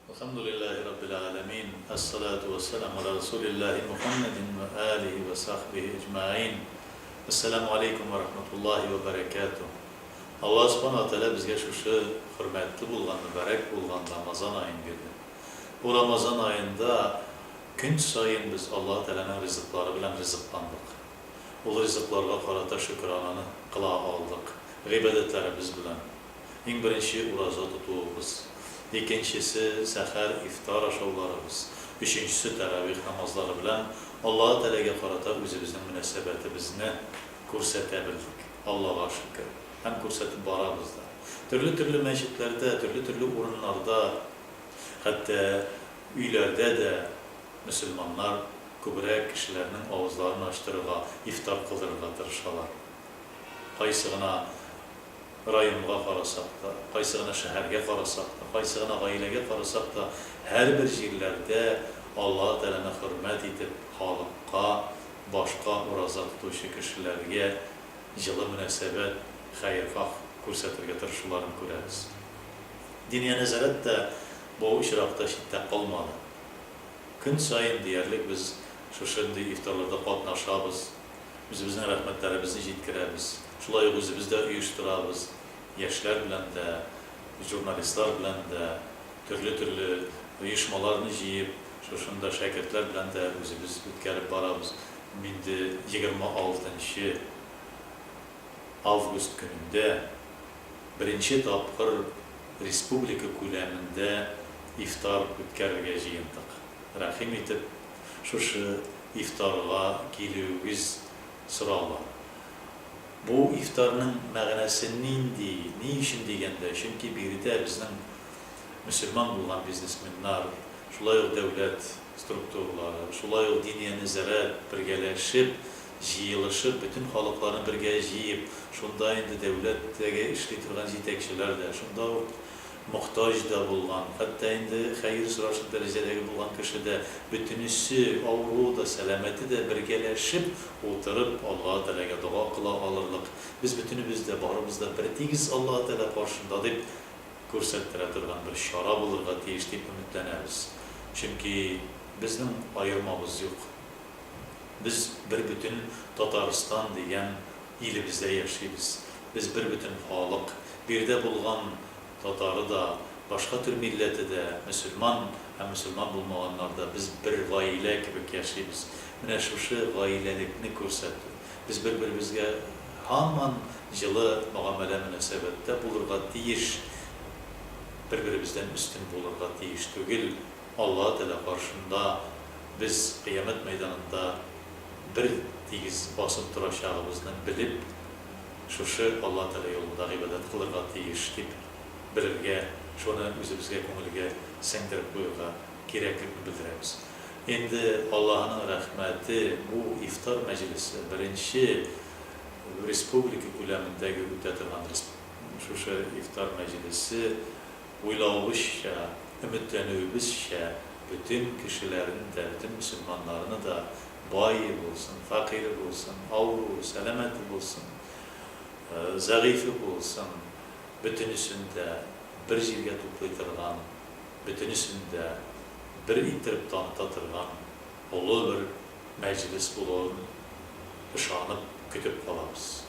Әлхәмдүлилләһи раббил галәмин, әссалату вәссәламу галә расулиллаһи Мухәммәдин вә алиһи вә сахбиһи әҗмәгыйн. Әссәламү галәйкүм вә рахматуллаһи вә бәрәкәтүһ. Аллаһ Сүбхәнәһү вә Тәгалә безгә шушы хөрмәтле булган, мөбарәк булган Рамазан аен бирде. Бу Рамазан аенда көн саен без Аллаһ Тәгаләнең ризыклары белән ризыкландык. Ул ризыкларга карата шөкрананы кыла алдык, гыйбадәтләребез белән. Иң беренче ураза тотуыбыз, икенчесе, сәхәр, ифтар ашауларыбыз, өченчесе, тәравих намазлары белән Аллаһы Тәгаләгә карата үзебезнең мөнәсәбәтебезне күрсәтә белдек, Аллага шөкер, һәм күрсәтеп барабыз да. Төрле-төрле мәчетләрдә, төрле-төрле урыннарда, хәтта өйләрдә дә мөселманнар күбрәк кешеләрнең авызларын ачтырырга, ифтар кылдырырга тырышалар. Кайсы гына районга карасак та, кайсы гына шәһәргә карасак та, кайсы гына гаиләгә карасак та, һәрбер җирләрдә Аллаһы Тәгаләне хөрмәт итеп, халыкка, башка ураза тотучы кешеләргә җылы мөнәсәбәт, хәерхаһ күрсәтергә тырышуларын күрәбез. Диния нәзарәт тә бу очракта читтә калмады. Көн саен диярлек без шушындый ифтарларда катнашабыз. Үзебезнең рәхмәтләребезне җиткерәбез. Шулай ук үзебез дә оештырабыз, яшьләр белән дә, журналистлар белән дә, төрле-төрле оешмаларны җыеп, шушында шәкертләр белән дә үзебез үткәреп барабыз. Инде 26 нчы август көнендә беренче тапкыр республика күләмендә ифтар үткәрергә җыендык. Рәхим итеп, шушы ифтарга килүегез сорала. Бу ифтарның мәгънәсе нинди, ни өчен дигәндә, чөнки биредә безнең мөселман булган бизнесменнар, шулай ук дәүләт структуралары, шулай ук Диния нәзарәт бергәләшеп, җыелышып, бөтен халыкларны бергә җыеп, шунда инде дәүләттәге эшли торган җитәкчеләр дә, шунда ук мохтаҗ да булган, хәтта инде хәер сорашыр дәрәҗәдәге булган кеше дә, бөтенесе, авыруы да, сәламәте дә бергәләшеп утырып Аллаһы Тәгаләгә дога кыла алырлык, без бөтенебез дә, барыбыз да бертигез Аллаһы Тәгалә каршында дип күрсәттерә торган бер чара булырга тиеш дип өметләнәбез. Чөнки безнең аермабыз юк. Без бербөтен Татарстан дигән илебездә яшибез. Без бербөтен халык. Биредә булган татары да, башка төр милләте дә, мөселман һәм мөселман булмаганнар да, без бер гаилә кебек яшибез. Менә шушы гаиләлекне күрсәтү. Без бер-беребезгә һаман җылы мөгамәлә-мөнәсәбәттә булырга тиеш, бер-беребездән өстен булырга тиеш түгел. Аллаһы Тәгалә каршында без кыямәт мәйданында бер тигез басып торачагыбызны белеп, шушы Аллаһы Тәгалә юлында гыйбадәт кылырга тиеш дип белергә, шуны үзебезгә күңелгә сеңдереп куерга кирәклекне белдерәбез. Инде Аллаһының рәхмәте, бу ифтар мәҗлесе беренче республика күләмендәге үтә торган шушы ифтар мәҗлесе, Уйлавыбызча, өметләнүебезчә, бөтен кешеләрне дә, бөтен мөселманнарны да, бае булсын, фәкыйре булсын, авыруы, сәламәте булсын, зәгыйфе булсын, бөтенесен дә бер җиргә туплый торган, бөтенесен дә бер иттереп таныта торган олы бер мәҗлес булуын ышанып көтеп калабыз.